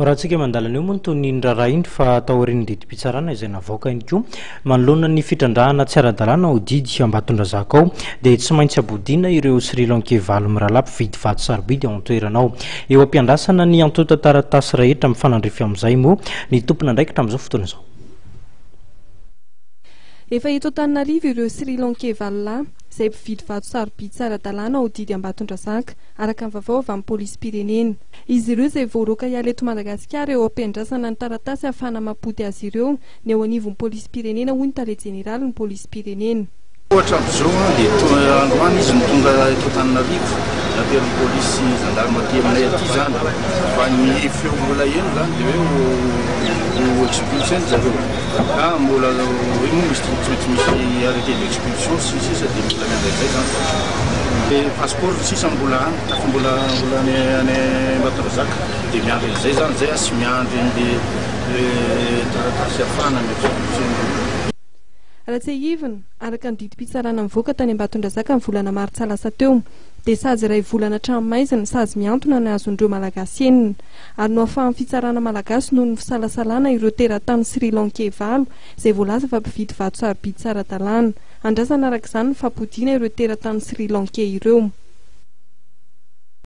Raha antsika mandalana eo moa ny tohin'iny raharaha iny fa taorian'ny didim-pitsarana izay navoaka ihany koa manoloana ny fitrandrahana tsy ara-dalàna ao Didy Ambatondrazaka ao dia tsy maintsy abodiana ireo Sri Lankais valo mirahalahy mpividy vato sarobidy ao an-toerana ao. Eo am-piandrasana ny antontan-taratasy rehetra mifanandrify amin'izay moa ny tompon'andraikitra amin'izao fotoana izao. Efa eto Antananarivo ireo Sri Lankais valo lahy izay mpividy vato sarobidy tsy ara-dalàna ao Didy Ambatondrazaka, araka ny vaovao avy amin'ny polisim-pirenena. Izy ireo izay voaroaka hiala eto Madagasikara eo am-piandrasana ny taratasy ahafahana mampody azy ireo ny eo anivon'ny polisim-pirenena hoy ny tale jeneralin'ny polisim-pirenena. Ohatra amin'izao dia androany izy no tonga eto Antananarivo, naterin'ny polisy sy zandary aty aminay aty izany, fa ny feo mbola heno izany dia hoe ho expulser-ny zareo, ka mbola hoe moa misy tsy maintsy misy arrêté d'expulsion sy ny sisa dia mbola miandry an'izay izany fa dia passeport sisa mbola any, fa mbola mbola any any Ambatondrazaka dia miandry an'izay izany izay sy miandry an'le taratasy ahafahana mi-expulser-ny. Raha tsiahivina, araka ny didim-pitsarana nivoaka tany Ambatondrazaka ny volana martsa lasa teo, dia sazy iray volana an-tranomaizina, sazy mihantona ny azon'ireo Malagasy enina. Ary nohafahan'ny fitsarana malagasy noho ny fisalasalana ireo teratany Sri Lankais valo, izay voalaza fa mpividy vato sarobidy tsy ara-dalàna. Andrasana araka izany ny fampodiana ireo teratany Sri Lankais ireo.